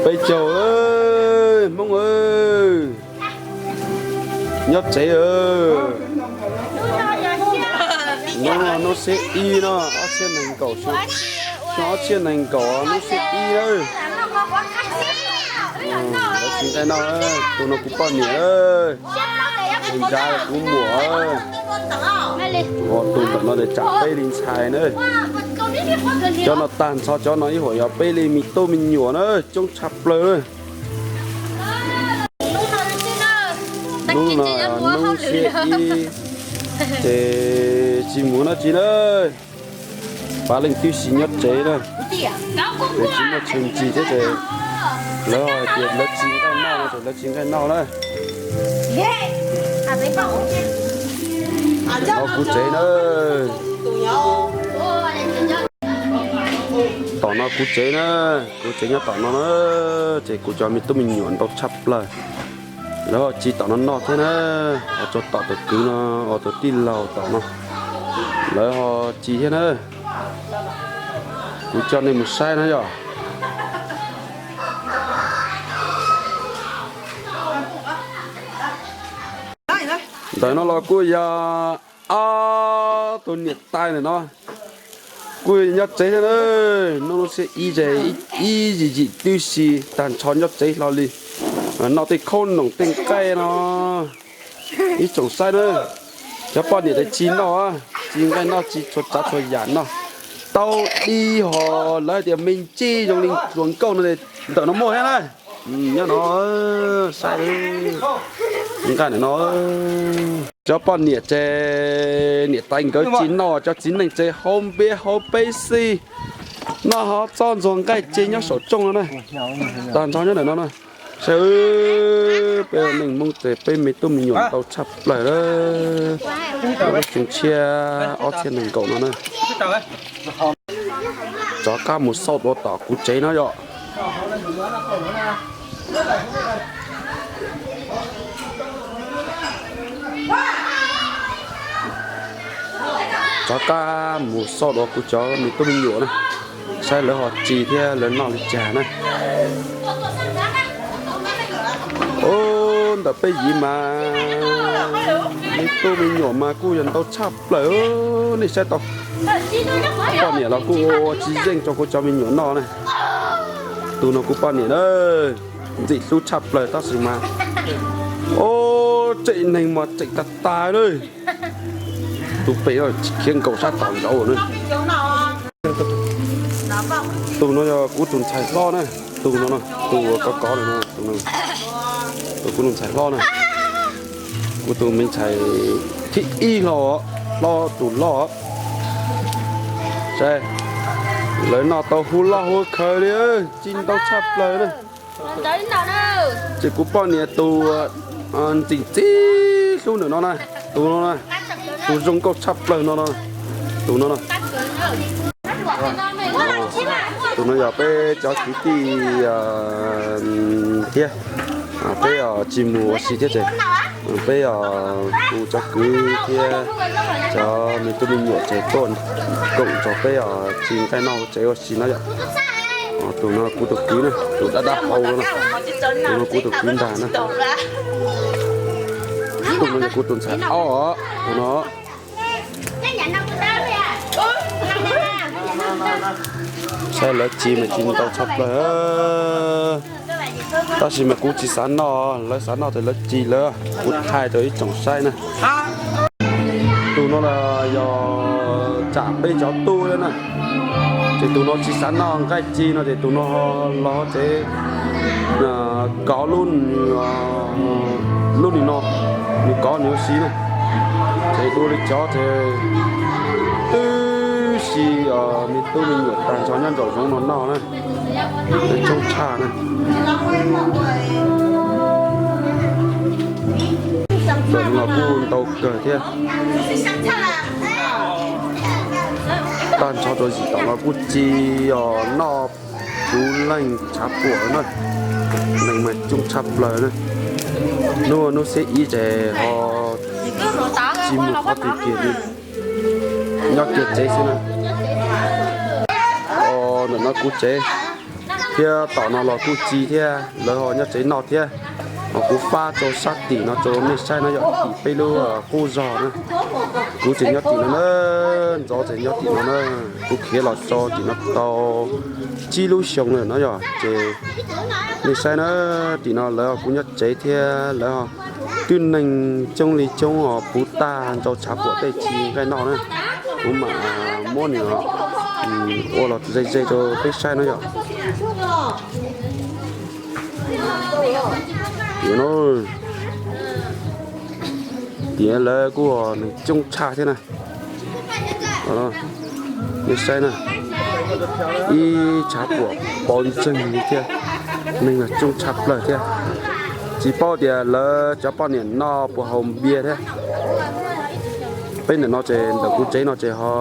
Peb caug, Hmoob, nyob tsev. Hnub no hnub xiab ib no, ob txhiab nees nkaum, xyoo ob txhiab nees nkaum, hnub xiab ib na. Lawv tsis nqaij noj, tus no kuv poj niam, tus ntawd kuv muam, tus ntawm no ces tsam peb li ntxhais na. Cov no tag nrho cov no ib huam yog peb li me tub me nyuam na, coob tshaj plaws na. Hnub no hnub xiab ib, ces tsis mus no tsis na, pab leej twb tsis nyob tsev na, ces tsis muaj tshwm ntsis thiab ces lawv hais tias lawv tsis nqaij noj no ces lawv tsis nqaij noj na. Kuv tsev na, tom no kuv tsev na, kuv tsev nyob tom no na, ces kuv cov me tub me nyuam ntau tshaj plaws. Lawv ho tsis tom no noj thiab na, ho tsuas tom tus kwv no, ho tus tij laug tom no, lawv ho tsis thiab na. Kuv coj nej mus saib na yom. Ntawm no los kuj yog ob tus niam tais ntawm no kuj nyob tsev thiab na. Hnub xiab ib ces ib yim yim tib si tag nrho nyob tsev hlo li, noj tej khaub noom tej nqaij no, ib tsoom saib na. Cov poj niam ces tsis noj, tsis nqaij noj, tsis txhua tsav txhua yam noj, tau di ho lawv hais tias me ntsis zoo li hluas nkauj no, ntawm no muaj thiab na. Nyob no, saib, nqaij ntawm no. Cov poj niam ces niam tais nkawd tsis noj, cov txiv neej ces haus npias haus pepsi, noj ho txob ntxuag nqaij ces nyob saum rooj no na. Tag nrho nyob ntawm no na. Saib, peb neej Hmoob ces peb me tub me nyuam ntau tshaj plaws lawm. Lub xyoo tshiab ob txhiab nees nkaum no na. Rov qab mus xauj dua tom kuv tsev no yom. Rov qab mus xauj dua kuv cov me tub me nyuam na, saib lawv ho tsis thiab lawv noj li cas na. Ub, ntawm peb yiv mas me tub me nyuam mas kuj yog ntau tshaj plaws, nej saib tau. Poj niam los kuj ua tsis yeej rau kuv cov me nyuam noj na. Tus no kuv poj niam na, ntxim hlub tshaj plaws tab sis mas, ub, tseem neeg mas tseem tag tag na. Tus pem no khiav nkaus sab tom nraud na. Tus no yog kuv tus ntxhais hlob na, tus no, tus kov kov no, tus no, tus kuv tus ntxhais hlob na. Kuv tus me ntxhais thib ib hlo, hlob tus loj. Saib, lawv noj tau hu loj hu khaws li, ci ntau tshaj plaws na. Ces kuv poj niam tus ntxim txim hlub ntawm no na, tus no na, tus zoo nkauj tshaj plaws no no, tus no na. Tus no yog peb cov kwv tij thiab, peb tsis mus ua si thiab ces peb, kuv cov kwv thiab cov me tub me nyuam ces tuaj koom rau peb tsis nqaij noj tsev ua si no yom. Tus no kuv tus kwv na, tus dab dab hau no, tus no kuv tus kwv ntag na. Tus no yog kuv tus ntxhais ob, tus no. Saib lawv ci mas ci ntau tshaj plaws. Tab sis mas kuv tsis xav noj, lawv xav noj ces lawv ci lawv, kuv thaij rau ib tsoom saib na. Tus no los yog Tam peb cov tub na, ces tus no tsis xav noj nqaij ci no ces tus no los tsev kov lub, lub nim no, nws kov nws ua si na. Ces dua li cov ces twb si me tub me nyuam tag nrho nyob nraum zoov no noj na, coob tshaj na. Ntawm no kuj ntau kawg thiab. Tag nrho rau zim tom no kuj ci os, noj puv leej tshav puam na. Neeg mas coob tshaj plaws na. Hnub hnub xiab ib ces ho tsis mus qhov twg kiag li, nyob kiag tsev xwb na. Ntawm no kuv tsev thiab tom no los kuj ci thiab, lawv ho nyob tsev noj thiab. Ho kuv fab rau sab tim no rau nej saib no yog tim peb lub qub zog na. Kuv tseem nyob tim no na, Ntxov tseem nyob tim no na. Kuv khiav los tso tim no tau tsib lub xyoo lawm no yog ces nej saib na, tim no lawv ho kuj nyob tsev thiab lawv ho twb neeg coob li coob os, puv tag nrho tshav puam tej tsis nqaij noj na. Kuv mam muab nws ua los ze ze rau peb saib no yog. Tiam no, tiam lawv kuj neeg coob tshaj thiab na. Nej saib na, ib tshav puam pov ntseeg li thiab, neeg coob tshaj plaws thiab. Tsis paub tias lawv cov poj niam no puas haus npias thiab. Peb ntawm no ces ntawm kuv tsev no ces ho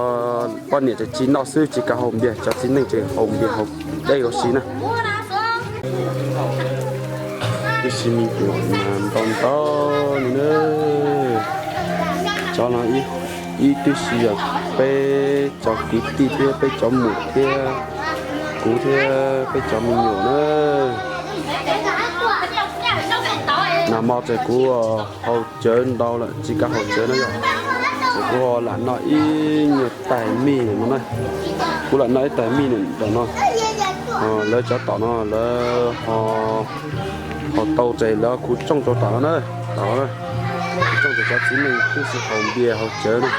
poj niam ces tsis noj xwb tsis kav haus npias, cov txiv neej ces haus npias haus dej ua si na. Twb si me nyuam mas ntau ntau li na. Cov no ib twb si yog peb cov kwv tij thiab peb cov muam thiab kuv thiab peb cov me nyuam na. Nag hmo ces kuv haus cawv ntau lawm tsis kav haus cawv no yog, ces kuv ho lam noj ib nyuag tais mij no na. Kuv lam noj ib tais mij ntawm no. Lawv cov tom no lawv ho tau ces lawv kuv tsoo rau tom no na. Tom no, kuv tsoo ces cov txiv neej twb tsis haus npias haus cawv na.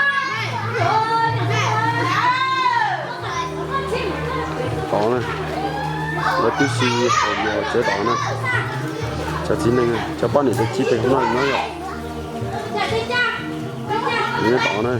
Tom na, lawv twb tsis haus npias haus cawv tom na. Cov txiv neej, cov poj niam ces tsis pes no no yog, tom na.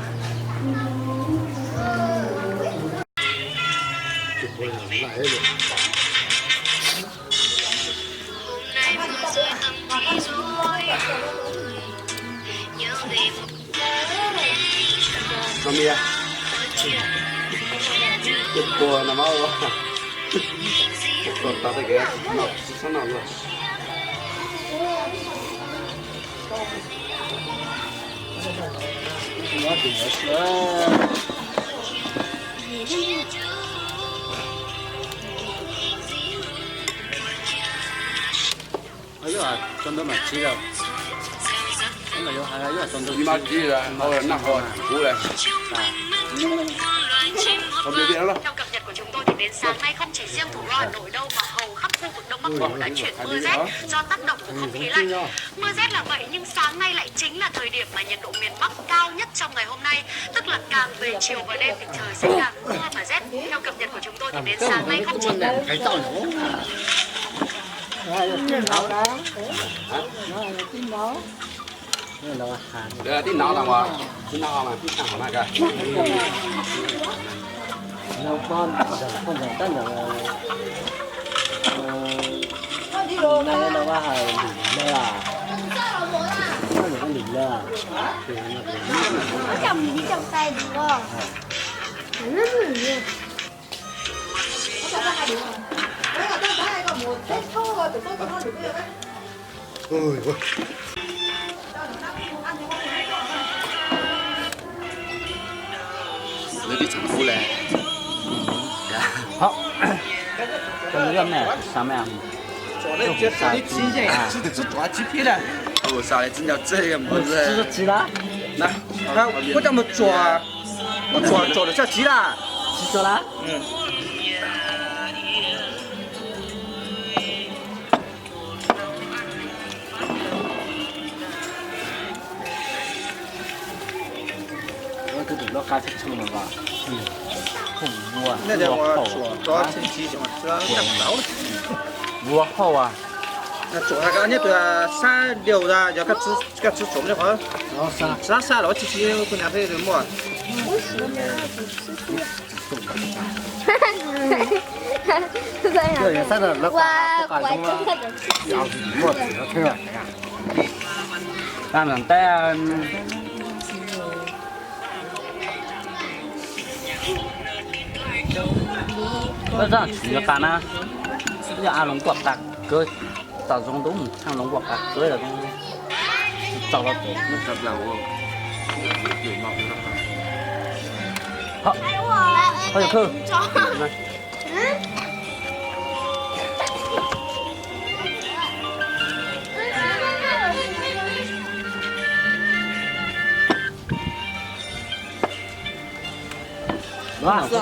Theo cập nhật của chúng tôi thì đến sáng nay không chỉ riêng thủ đô Hà Nội đâu mà hầu khắp khu vực Đông Bắc Bộ đã chuyển mưa rét do tác động của không khí lạnh. Mưa rét là vậy nhưng sáng nay lại chính là thời điểm mà nhiệt độ miền Bắc cao nhất trong ngày hôm nay, tức là càng về chiều và đêm thì trời sẽ càng mưa và rét. Theo cập nhật của chúng tôi thì đến sáng nay không chỉ Tib no mas, tib no mas tib no mas. No poj ntxoog tab ntxoog, no no ua hais lwm lawm, poj ntxoog lwm lawm. Lawv twb tseem hu lawm. Hov, tsis yog me, xav me, tsis yog tsis pib da. Ua xav li tsis nco txij, tsis yog tsis da. Kuv coj mus tsuam, kuv tsuam tsuam lawm tsis tsis da. Tsis tsuam da. Tus loj qab tshaj tshaj no os. Phun vua, vua hauj, vua hauj a. Sab diaus, yog koj tsis tsuam li qhov sab sab los tsis tsis kuv nyuam thiaj muaj. Tab sis tsis nco qab na, yog a loos kuaj qas kawg, tam zoo ntuj mus txhaj loos kuaj qas kawg los txaus los.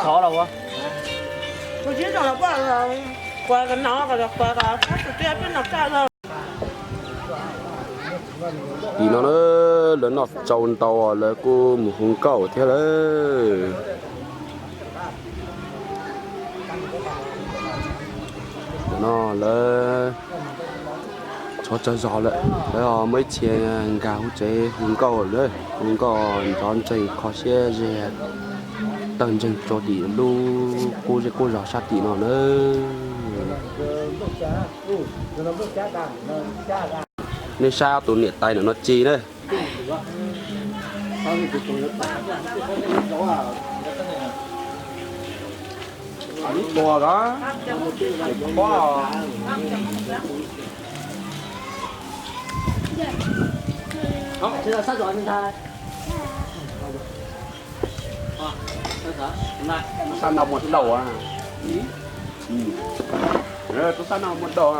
Thov los ua. Tim no na, lawv noj tsau ntau lawv kuj mus hu nkauj thiab lawm. Tam no lawv tsov tsawg zog lawm, lawv ho muaj ib txhia nkag hauv tsev hu nkauj lawm, hu nkauj nrov ntseeg kho siab ze, tawg ntseeg rau tim lub qub zej qub zog sab tim no na. Nej saib ob tug niam tais ntawm no ci na. Lub tuag los, pob. Tub sab no muaj dau a. Tub sab no muaj dau a.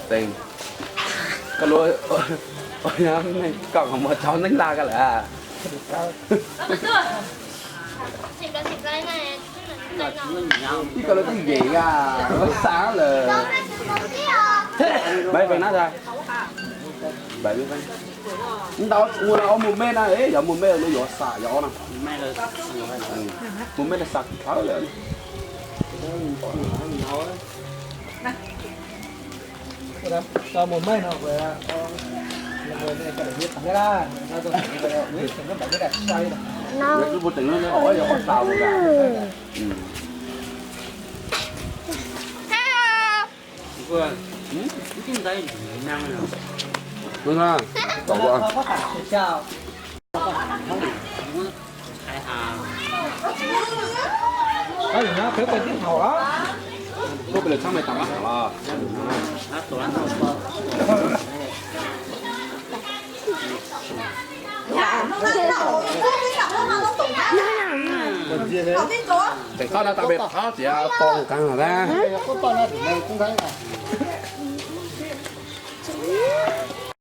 Teev, koj lub, koj muaj tau neeb laj koj lawm. Ib koj lub twb yeem a, lub xav lawm. Npaj feem na, ntau ua ob mus mej na, yog mus mej lub yuav xav yog ob na. Mus mej na xav thawv lawm. Tseem qab no tau peb qab tias pom qeeb lawm.